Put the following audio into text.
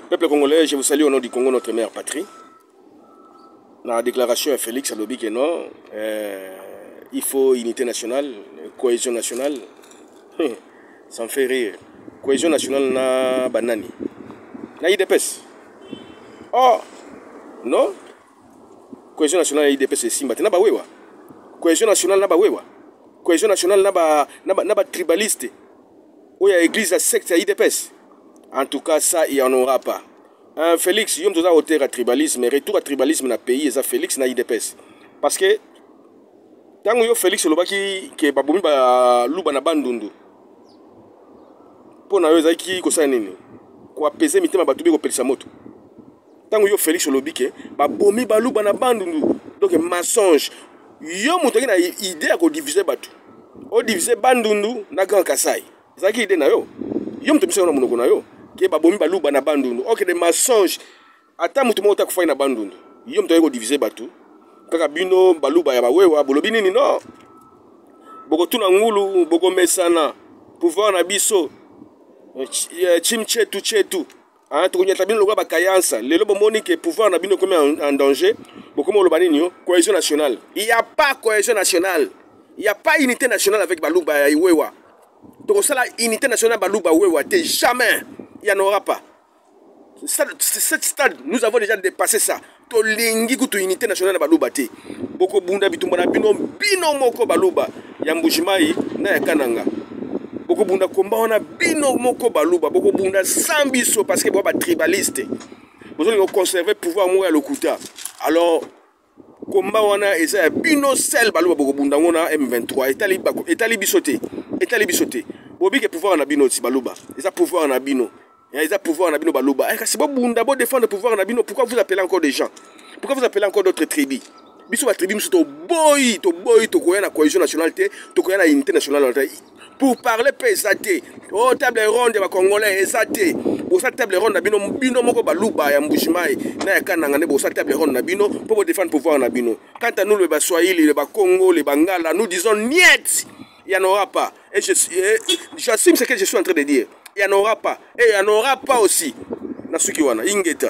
Peuple congolais, je vous salue au nom du Congo, notre mère patrie. Na déclaration ya Félix alobi que non, il faut unité nationale, cohésion nationale. Ça me fait rire. Cohésion nationale na banani. Na UDPS. Oh non, cohésion nationale ya UDPS esimba te na bawewa. Cohésion nationale na bawewa. Cohésion nationale na ba tribaliste oyo ya église ya secte ya UDPS. En tout cas, ça, il y en aura pas. Un Félix, yo toza auteur ya tribalisme, retour à tribalisme na pays eza Félix na UDPS. Parce que ntango yo Félix olobaki ke babomi baluba na Bandundu, mpo na yo ezalaki kosala nini? Koapese mitema bato be kopelisa moto. Ntango yo Félix olobi ke babomi baluba na Bandundu, donc mensonge. Yo moto aki na idée ya kodivise bato, odivise Bandundu na Grand Kasai, ezalaki idée na yo. Yo moto biso na monoko na yo ke babomi baluba na Bandundu. Ok, de mensonge. Ata moto moko te akufaki na Bandundu. Yo moto ayi kodivise bato. Kaka bino baluba ya bawewa bolobi nini? Non, bokotuna ngulu, bokomesana pouvoir na biso chim chetu chetu. Tokonyata bino lokola bakayansa. Lelo bomoni ke pouvoir na bino ekomi en danger, bokomi oloba nini? Yo, cohésion nationale. Il y a pas cohésion nationale, il y a pas unité nationale avec baluba ya iwewa. Tokosala unité nationale baluba wewa te, jamais, il y en aura pas. Cette stade, nous avons déjà dépassé ça. Tolingi kutu unité nationale na baluba te. Bokobunda bitumba na bino, bino moko baluba ya Mbujimai na ya Kananga. Bokobunda komba wana bino moko baluba, bokobunda sans biso, parce que boa batribaliste, bozolinga koconserve pouvoir moko ya lokuta. Alors komba wana eza ya bino seul baluba, bokobunda ngo na M23. Etali biso te, etali biso te. Bobike pouvoir na bino ti baluba, eza pouvoir na bino, eza pouvoir na bino baluba. Kasi bobunda, bodéfendre pouvoir na bino. Pourquoi vous appelez encore des gens? Pourquoi vous appelez encore d'autres tribus? Biso batribu mosusu toboyi, toboyi. Tokoya na cohésion nationale te, tokoya na unité nationale te. Pour parler mpe eza te. O table ronde ya bacongolais eza te. Bosala table ronde na bino, bino moko baluba ya Mbujimai na ya Kananga nde bosala table ronde na bino mpo bodéfendre pouvoir na bino. Quant à nous, le Baswahili, le Bakongo, le Bangala, nous disons niet, il y en aura pas. Et j'assume ce que je suis en train de dire. Il y en aura pas et il y en aura pas aussi. Na suki wana. Ingeta.